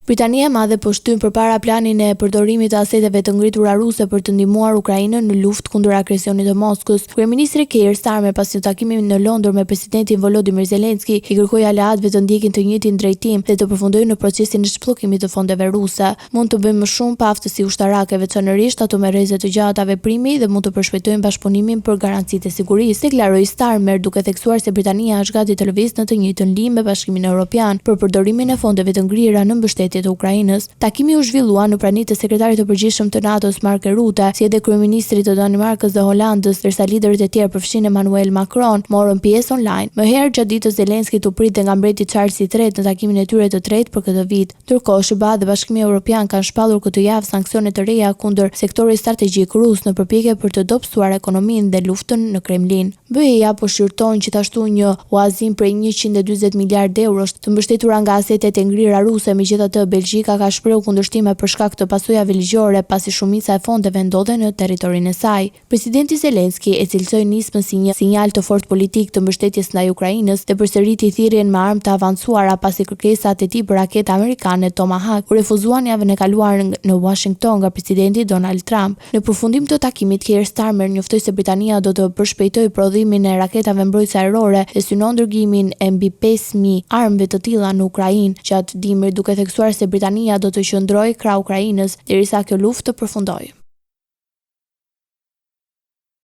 Britania e Madhe po shtyn përpara planin e përdorimit të aseteve të ngritura ruse për të ndihmuar Ukrainën në luftë kundër agresionit të Moskës. Kryeministri Keir Starmer pas një takimi në Londër me presidentin Volodymyr Zelensky i kërkoi aleatëve të ndjekin të njëjtin drejtim dhe të përfundojnë në procesin e çbllokimit të fondeve ruse. Mund të bëjmë më shumë pa aftësi ushtarake, veçanërisht ato me rreze të gjata veprimi dhe mund të përshpejtojmë bashkëpunimin për garancitë e sigurisë, deklaroi Starmer, duke theksuar se Britania është gati të lëvizë në të njëjtën linjë me Bashkimin Europian për përdorimin e fondeve të ngrira në mbështetje të Ukrainës. Takimi u zhvillua në prani të Sekretarit të Përgjithshëm të NATO-s Mark Rutte, si edhe kryeministrit të Danimarkës dhe Holandës, ndërsa liderët e tjerë përfshirë Emmanuel Macron, morën pjesë online. Më herët gjatë ditës Zelensky u prit dhe nga mbreti Charles i Tretë në takimin e tyre të tretë për këtë vit. Ndërkohë, SHBA dhe Bashkimi Evropian kanë shpallur këtë javë sanksione të reja kundër sektorit strategjik rus në përpjekje për të dobësuar ekonominë dhe luftën në Kremlin. BE-ja po shqyrton gjithashtu një huazim prej 140 miliardë eurosh të mbështetura nga asetet e ngrira ruse, megjithatë Belgjika ka shprehur kundërshtime për shkak të pasojave ligjore pasi shumica e fondeve ndodhen në territorin e saj. Presidenti Zelensky e cilësoi nismën si një sinjal të fortë politik të mbështetjes ndaj Ukrainës dhe përsëriti thirrjen me armë të avancuara pasi kërkesat e tij për raketa amerikane Tomahawk u refuzuan javën e kaluar në Uashington nga presidenti Donald Trump. Në përfundim të takimit, Keir Starmer njoftoi se Britania do të përshpejtojë prodhimin e raketave mbrojtëse ajrore dhe synon dërgimin e mbi 5,000 armëve të tilla në Ukrainë gjatë dimrit, duke theksuar se Britania do të qëndrojë krah Ukrainës derisa kjo luftë të përfundojë.